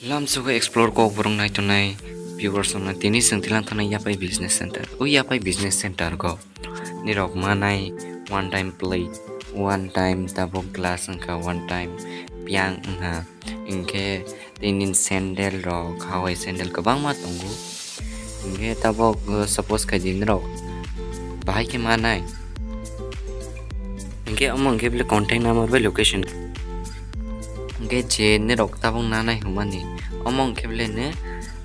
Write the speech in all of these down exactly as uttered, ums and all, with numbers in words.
Lamsogo explore kok borok naitongnai viewers rokno tini chwng tilang thangna Yapai Business Center. O Yapai Business Center go nirok manai one time plate, one time tabuk glass wngkha, one time piang wngkha, hinkhe tini sandal rok, hawai sandal kwbangma tongo. Hinkhe tabuk, uh, suppose khaidi nirok bahai khe manai. Hinkhe omo hinkhe bile contact number bai location. Hinkhe je nirok tabuk nanai hwnmani, omo hinkhe bile ne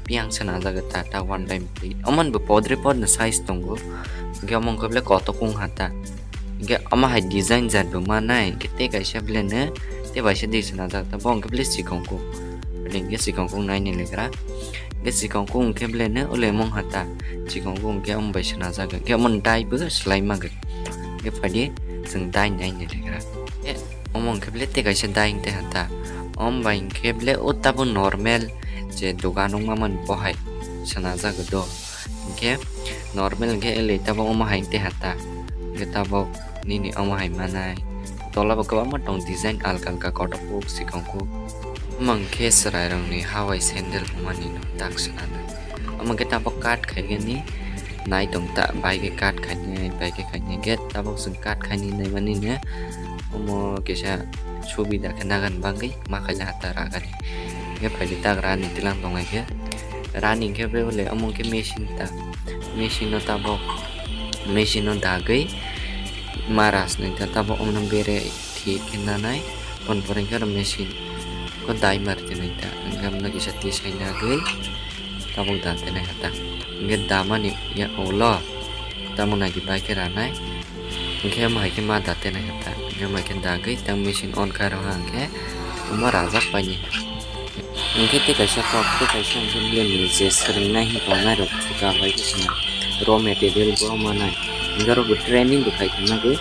piang swnajak ta, ta one time plate. Omo ni bo podre podno size tongo. Hinkhe omo hinkhe bile kotok wng ha ta. Hinkhe omo hai design jat bo manai, hinkhe tei kaisa bile ne tei baisa di swnajak ta. Bo hinkhe bile chikon kuk. Bile hinkhe chikon kuk naini legra. Hinkhe chikon kuk hinkhe bile ne ule mong ha ta. Chikon kuk hinkhe omo bai swnajak. Hinkhe omo dai bo swlai magwi. Hinkhe phaidi chwng dai naini legra. Hinkhe omo hinkhe bile tei kaisa dai hinkhe ha ta. Omo bai hinkhe bile o tabuk normal je dogan wngma mani bo hai swnajak do. Hinkhe normal hinkhe ele tabuk omo hai tei ha ta. Hinkhe tabuk nini omo hai manai. Tola bo kwbangma tong design alka alka kotok kuk, chikon kuk. Omo hinkhe chwrai rokni hawai sandal wngmani no tak swnanai. Omo hinkhe tabuk cut khaigani nai tong ta, bai khe cut khainai, bai khe khainai. Hinkhe tabuk chwng cut khainai naimani no omo kisa subida khe nagan bagwi ma khaina ha ta ragani. Hinkhe phaidi tak rani tilang tong hai khe. Rani hinkhe bebele omo hinkhe machine ta. Machine no tabuk, machine no dagwi ma rasnai ta tabuk omo no bere thik khe nanai. Aboni pore hinkhe oro machine ko dai mar tinai ta. Hinkhe omo no kisa tisai nagwi tabuk da tenai ha ta. Hinkhe damani ya ulo tamo nagi bai khe ranai. Hinkhe omo hai khe ma da tenai ha ta. Hinkhe omo hai khe dagwi tang machine on kha rw ha hinkhe omo rajak paini. Hinkhe tei kaisa kok tei kaisa hinkhe bini je swrwngnai hinkhe tongnai rok kha bai khe swnam raw material bo manai. Hinkhe oro bo training bo khai tongna gwi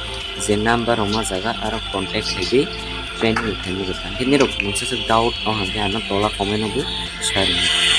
je number rok ma jaga aro contact khaigwi training bo khaina gwi tang. Hinkhe nirok mungsa se doubt o hinkhe ano tola comment o bo sai rwdi.